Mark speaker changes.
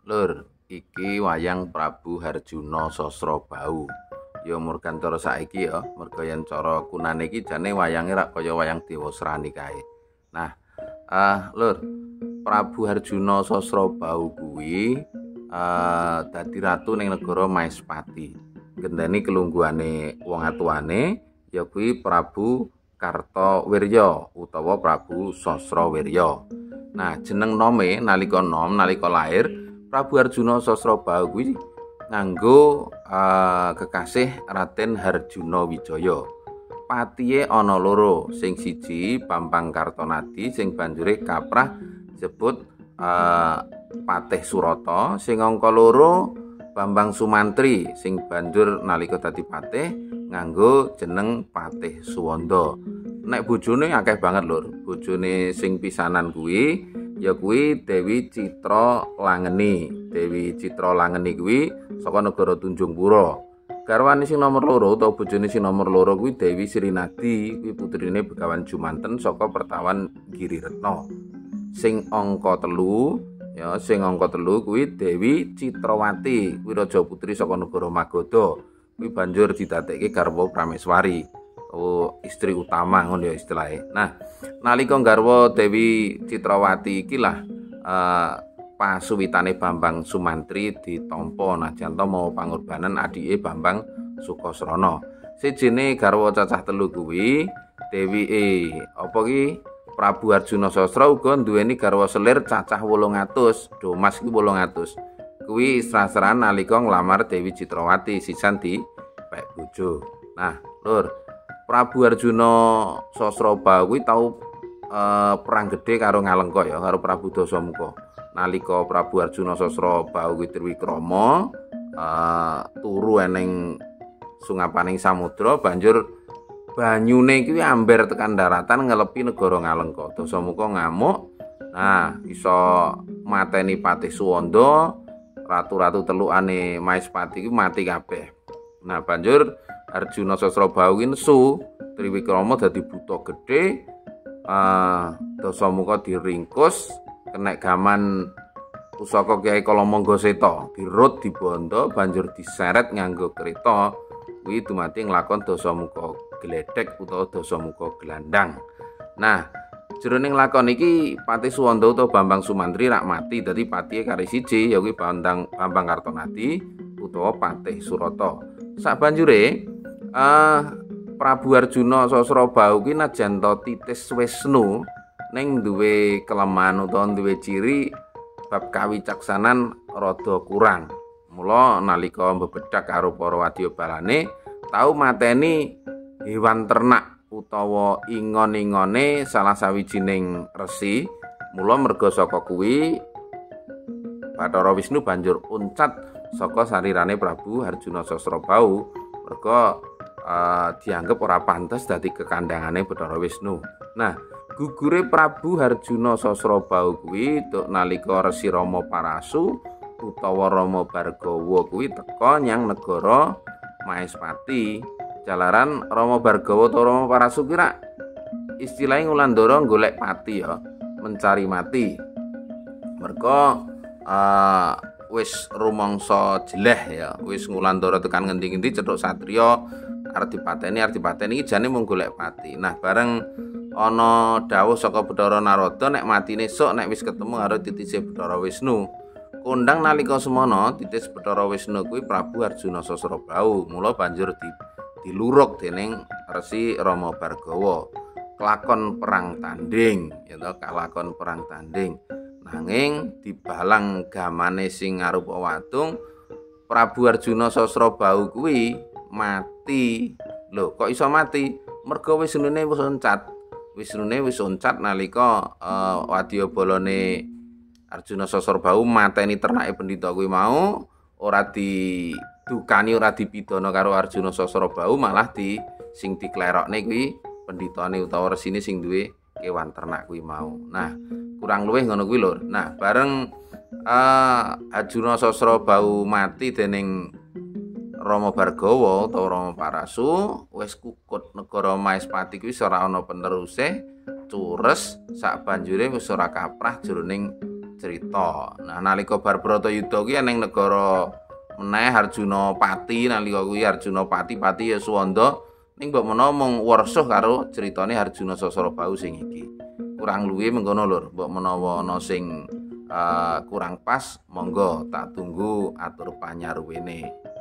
Speaker 1: Lur, iki wayang Prabu Harjuna Sasrabahu. Ya murgan cara saiki ya, merga yen cara kunane iki jane wayange rak kaya wayang Dewasrani kae. Nah, Lur, Prabu Harjuna Sasrabahu kuwi dadi ratu ning negara Maespati. Nggenteni kelungguhane wong atuwane ya kuwi Prabu Kartawirya utawa Prabu Sasrawirya. Nah, jeneng nome nalika nom nalika lahir Prabu Arjuna Sasrabahu kuwi nganggo kekasih Raden Harjuna Wijaya. Patihe ana loro, sing siji Bambang Kartonadi sing banjure kaprah disebut Patih Surata, sing angka loro Bambang Sumantri sing banjur nalika dadi patih nganggo jeneng Patih Suwanda. Nek bojone akeh banget lur. Bojone sing pisanan kuwi ya kuwi Dewi Citra Langeni. Dewi Citra Langeni kuwi saka negara Tunjungpura. Garwane sing nomor loro utawa bojone sing nomor loro kuwi Dewi Srinadi, kuwi putrine Begawan Jumanten saka Pertawan Giriretna. Sing angka telu ya, sing angka telu kuwi Dewi Citrawati, kuwi raja putri saka negara Magadha. Kuwi banjur didadekke garwa Prameswari. Oh, istri utama ngono ya istilahnya. Nah, nalika garwa Dewi Citrawati iki lah pasuwitane Bambang Sumantri ditampa najan to mau pangorbanan adike Bambang Sukasrana. Sijine garwa cacah telu kuwi Dewi apa ki Prabu Arjuna Sasra uga duweni garwa selir cacah 800, domas iki 800. Kuwi sasran nalika nglamar Dewi Citrawati sisan dipek bojo. Nah, Lur, Prabu Arjuna Sasrabahu kuwi tau perang gedhe karo Ngalengka ya, karo Prabu Dasamuka. Nalika Prabu Arjuna Sasrabahu kuwi triwikrama turu eneng sungapaning samudra, banjur banyune kuwi amber tekan daratan ngelepi negara Ngalengka. Dasamuka ngamuk. Nah, iso mateni Patih Suwanda, ratu-ratu telukane Maespati kuwi mati kabeh. Nah, banjur Arjuna Sasrabahu kuwi nesu, Triwikrama dadi buta gedhe, Dasamuka diringkus, kenek gaman pusaka Kyai Kalamangga-Seta, dirut dibondo, banjur diseret nganggo kereta, kuwi dumadi nglakon Dasamuka gledhek utawa Dasamuka glandang. Nah, jroning lakon iki Patih Suwanda utawa Bambang Sumantri rak mati, dadi patihe kari siji ya kuwi Bambang Kartonadi utawa Patih Surata. Sabanjure Prabu Arjuna Sasrabahu kuwi najan to titis Wisnu ning duwe kelemahan utawa duwe ciri bab kawicaksanan rada kurang. Mula nalika mbebedhak karo para wadyabalane tau mateni hewan ternak utawa ingon-ingone salah sawijining resi. Mula merga saka kuwi Bathara Wisnu banjur uncat saka sarirane Prabu Arjuna Sasrabahu merga dianggep ora pantes dadi kekandangane Bathara Wisnu. Nah, gugure Prabu Arjuna Sasrabahu kuwi nalika Resi Rama Parasu utawa Rama Bargawa kuwi teka nyang negara Maespati. Jalaran Rama Bargawa utawa Rama Parasu kuwi rak istilahnya ngulandara golek pati ya, mencari mati. Merga wis rumangsa jeleh ya, wis ngulandara tekan ngendi-ngendi cethuk satriya arep dipateni iki jane mung golek pati. Nah, bareng ana dawuh saka Bathara Narada nek matine sok nek wis ketemu karo titise Bathara Wisnu. Kondang nalika semono titis Bathara Wisnu kuwi Prabu Arjuna Sasrabahu. Mula banjur diluruk dening Resi Rama Bargawa. Kelakon perang tanding, ya to, kelakon perang tanding. Nanging dibalang gamane sing arupa wadung, Prabu Arjuna Sasrabahu kuwi mati. Lho, kok iso mati? Merga Wisnune wis oncat. Wisnune wis oncat nalika wadyabalane Arjuna Sasrabahu mateni ternake pendhita kuwi mau, ora didukani, ora dipidana karo Arjuna Sasrabahu, malah di sing diklerokne kuwi pendhitane utawa resine sing duwe kewan ternak kuwi mau. Nah, kurang luwih ngono kuwi lur. Nah, bareng Arjuna Sasrabahu mati dening Rama Bargawa utawa Rama Parasu, wis kukut negara Maespati kuwi ora ana peneruse, cures sak banjure wis ora kaprah jroning cerita. Nah, nalika bar Bratayuda kuwi ning negara meneh Arjuna Pati, nalika kuwi Arjuna Pati Pati ya Suwanda, ning mbok menawa mung wersuh karo critane Arjuna Sasrabahu sing iki. Kurang luwih mengkono lur, mbok menawa ana sing kurang pas, monggo tak tunggu atur panyaruwene.